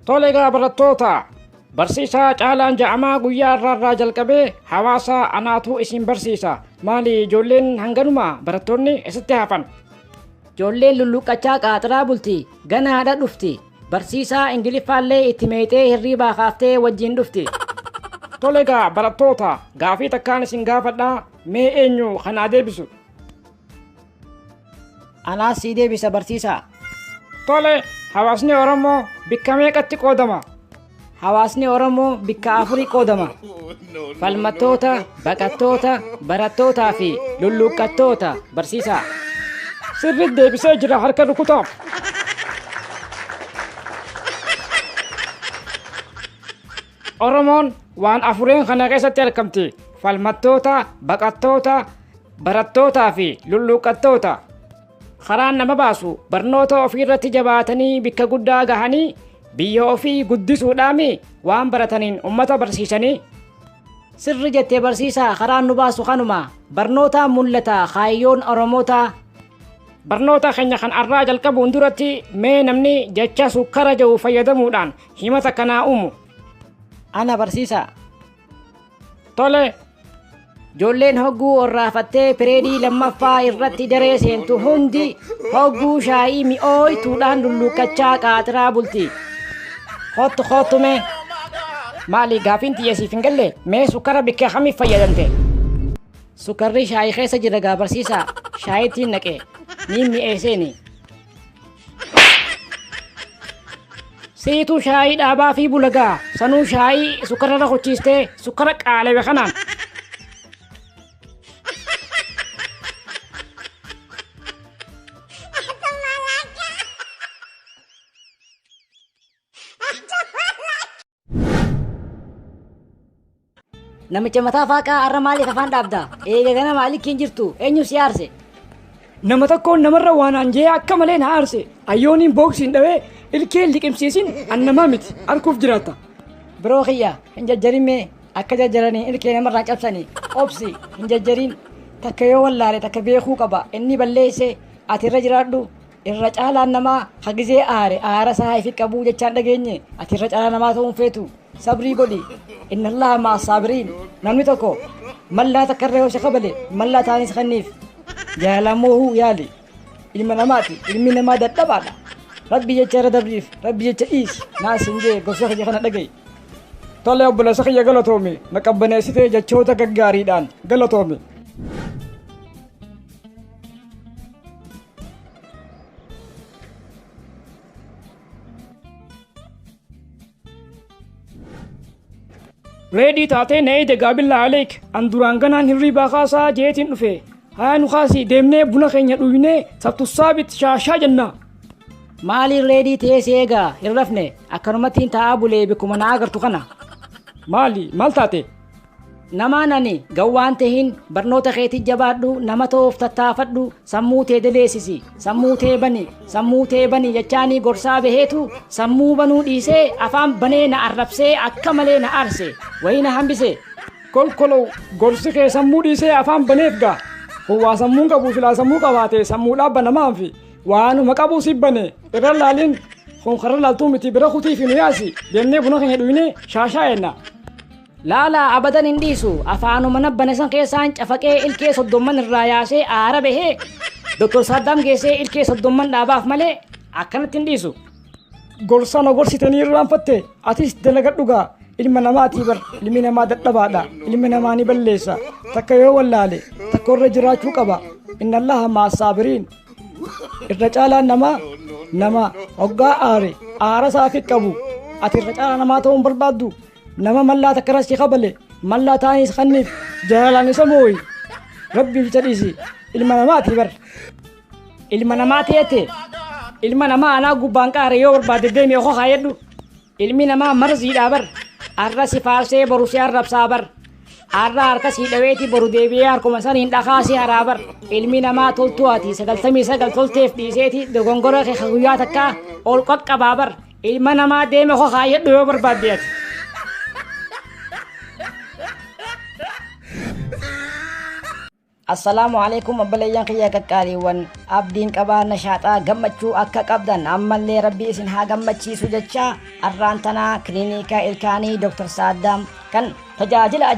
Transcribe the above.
Tole egaa barattoota, barsiisaa Caalaan ja'amaa guyyaa irraa irraa jalqabee hawaasa anaatu isin barsiisa. Maali ijoolleen hanganuma barattoonni eessatti hafan? Ijoolleen lulluqqachaa qaaxiraa bulti, ganaadha dhufti. Barsiisaa Ingiliffaallee itti meexee hirriibaa kaaftee wajjin dhufti. Tole egaa barattoota, gaafii takkaan isin gaafadhaa mee eenyu kanaa deebisu? Anaas sii deebisa barsiisaa. Tole, hawaasni Oromoo bikka meeqatti qoodama? Hawaasni Oromoo bikka afurii qoodama. Falmattoota, baqattoota, barattootaa fi lulluuqqattoota barsiisaa. Sirriitti deebisee jira harka rukutaa. Oromoon waan afureen kana keessatti argamti. Falmattoota, baqattoota, barattootaa fi lulluuqqattoota. Karaan nama baasu barnoota ofii irratti jabaatanii bikka guddaa gahanii biyya ofii guddisuudhaami waan barataniin ummata barsiisanii. Sirri jettee barsiisaa karaan nu baasu kanuma barnootaan mul'ata kaayyoon Oromootaa. Barnoota keenya kan arraa jalqabuun duratti mee namni jecha sukkara jedhu fayyadamuudhaan himata kanaa uumu. Ana barsiisaa. Tole. Ijoolleen hogguu orraafattee pireedii lammaffaa irratti daree seentu hundi hogguu shaayii mi'ooytuudhaan lulluuqqachaa qaaxiraa bulti. Kottu kottu mee. Maali gaafiin tiyya siif hin galle mee sukkara bikka kamiif fayyadamte? Sukkarri shaayii keessa jira gaa barsiisaa. Shaayittiin naqe. Niin mi'eesseeni. Siitu shaayii dhaabaa fi bulagaa sanuu shaayii sukkara irra kuchiistee sukkara qaalewe kanaan. Namicha mataa faaqaa har'a maaliif afaan dhaabda? Eega gana maaliif hin jirtu? Eenyu si aarse? Nama tokkoon namarra waan aanjee akka malee na aarse. Ayyooniin booksiin dhawee ilkeen liqimsiisin an namaa miti arguuf jiraatta. Biroo kiyya hin jajjarin mee akka jajjaranii ilkee namarraa cabsanii obsi hin jajjarin takka yoo wallaale takka beekuu qaba inni balleesse ati irra jiraadhu irra caalaan namaa hagizee aare aara isaa ifi qabuu jechaan dhageenye ati irra caalaa namaa ta'uun feetu sabrii godhi inna allaha ma'a saabiriin namni tokko mallaa takka irra yoo si kabale mallaa taanis kanniif jaalamoohuu yaali ilma namaati ilmi namaa dadhabaadha rabbi jecha irra dabriif rabbi jecha dhiisi naas hin jee gorsa kiyya kana dhaga'i. Tole obboleessa kiyya galatoomi na qabbaneessitee jechoota gaggaariidhaan galatoomi. Reedii taatee na eeyde gaabillaa aleek an duraan ganaan hirriibaa kaasaa jeetiin dhufe haa nu kaasii deemnee buna keenya dhuynee sabtussaabit shaashaa jenna. Maaliin reedii ta'ee si eegaa hin rafne akkanumattiin taa'aa bulee bikkuma na agartu kana. Maali maal taate? Namaan ani gawwaan tahin barnoota keetii jabaadhu nama ta'uuf tattaafadhu sammuu tee daleessisi sammuu tee bani sammuu tee bani jechaanii gorsaa baheetu sammuu banuu dhiisee afaan banee na arrabsee akka malee na aarse wayii na hambise. Kolkolow gorsi kee sammuu dhiisee afaan baneef gaa kun waa sammuun qabu silaa sammuu qabaate sammuu dhaabba namaan fi waanuma qabu si bane irra laalin kun karra laaltuu miti bira kutii fi nu yaasi deemnee buna keenya dhuynee shaashaa enna. Laalaa abadan hin dhiisu afaanuma nabbane san keessaan cafaqee ilkee soddomman irraa yaasee aara bahee Dr. Saaddaam geessee ilkee soddomman dhaabaaf malee akkanatti hin dhiisu. Gorsa na gorsitanii irraanfatte atis dalagadhu gaa ilma namaatii bar ilmi namaa dadhabaadha ilmi namaa ni balleessa takka yoo wallaale takka irra jiraachuu qaba inna allaha ma'a saabiriin irra caalaan namaa nama hoggaa aare aara isaa fi qabu ati irra caalaa namaa ta'uun barbaaddu nama mallaa takka irra si kabale mallaa ta'anis kanniif jaalalaan isa mooyi rabbiif jecha dhiisi ilma namaatii bar Ilma namaa ta'eete ilma namaa anaa gubbaan qaare yoo barbaadde deemi okoo kaayadhu ilmi namaa marziidhaa bar arra si faarsee boru si arrabsaa bar arra harka si dhaweeti boru deebi'ee harkuma saniin dhakaa si haraa bar ilmi namaa toltuu ati 99 tolteef dhiiseeti dogongora kee guyyaa takkaa ol qaqqabaa bar ilma namaa deeme okoo kaayadhu yoo barbaadde ati. Assalaamu alaikum obboleeyyan kiyya qaqqaaliiwwan, abdiin qabaa nashaaxaa gammachuu akka qabdan, ammallee Rabbi isin haa gammachiisu jecha, arraan tanaa kiliinika ilkaanii Dr. Saaddaam kan tajaajila